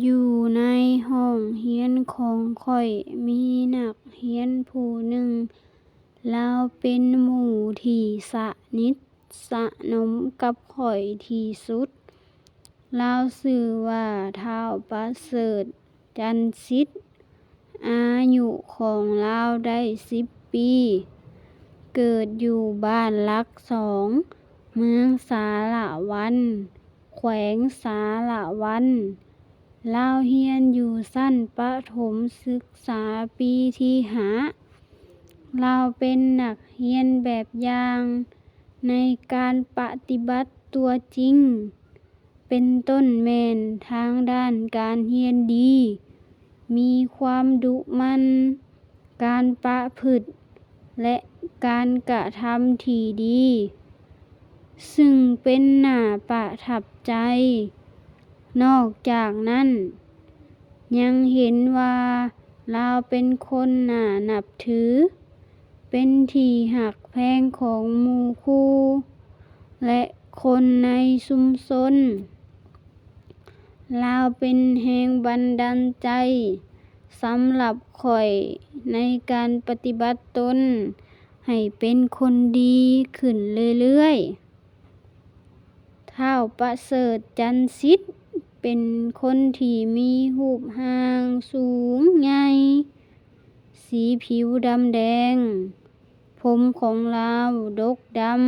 ຢູ່ໃນຫ້ອງຮຽນຂອງຂ້ອຍມີນັກຮຽນຜູ້ໜຶ່ງ, ລາວເປັນໝູ່ທີ່ສະໜິດສະໜົມກັບຂ້ອຍທີ່ສຸດ. ລາວຊື່ວ່າ ທ້າວປະເສີດ ຈັນສິດ. ອາຍຸຂອງລາວໄດ້ສິບປີ. ເກີດຢູ່ບ້ານຫຼັກສອງ ເມືອງສາລະວັນ ແຂວງສາລະວັນ. ລາວຮຽນຢູ່ຊັ້ນປະຖົມສຶກສາປີທີຫ້າ. ລາວເປັນນັກຮຽນແບບຢ່າງໃນການປະຕິບັດຕົວຈິງ, ເປັນຕົ້ນແມ່ນທາງດ້ານການຮຽນດີ, ມີຄວາມດຸໝັ່ນ, ການປະພຶດ ແລະ ການກະທຳທີ່ດີ, ຊຶ່ງເປັນໜ້າປະທັບໃຈ. ນອກຈາກນັ້ນ, ຍັງເຫັນວ່າລາວເປັນຄົນໜ້ານັບຖື, ເປັນທີ່ຮັກແພງຂອງໝູ່ຄູ່ ແລະ ຄົນໃນຊຸມຊົນ. ລາວເປັນແຮງບັນດານໃຈສຳລັບຂ້ອຍໃນການປະຕິບັດຕົນໃຫ້ເປັນຄົນດີຂຶ້ນເລື້ອຍໆ. ທ້າວປະເສີດ ຈັນສິດ ເປັນຄົນທີ່ມີຮູບຮ່າງສູງໃຫຍ່, ສີຜິວດຳແດງ, ຜົມຂອງລາວດົກດຳ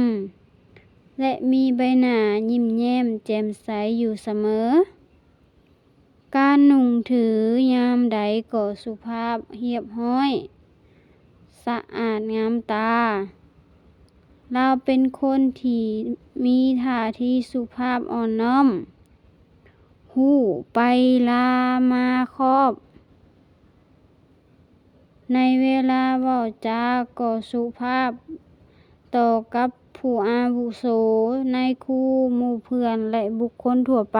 ແລະ ມີໃບໜ້າຍິ້ມແຍ້ມແຈ່ມໃສຢູ່ສະເໝີ. ການນຸ່ງຖືຍາມໃດກໍສຸພາບຮຽບຮ້ອຍ, ສະອາດງາມຕາ. ລາວເປັນຄົນທີ່ມີທ່າທີສຸພາບອ່ອນນ້ອມ, ຮູ້ໄປລາມາຄອບ. ໃນເວລາເວົ້າຈາກໍສຸພາບຕໍ່ກັບຜູ້ອາວຸໂສ, ນາຍຄູ, ໝູ່ເພື່ອນ ແລະ ບຸກຄົນທົ່ວໄປ.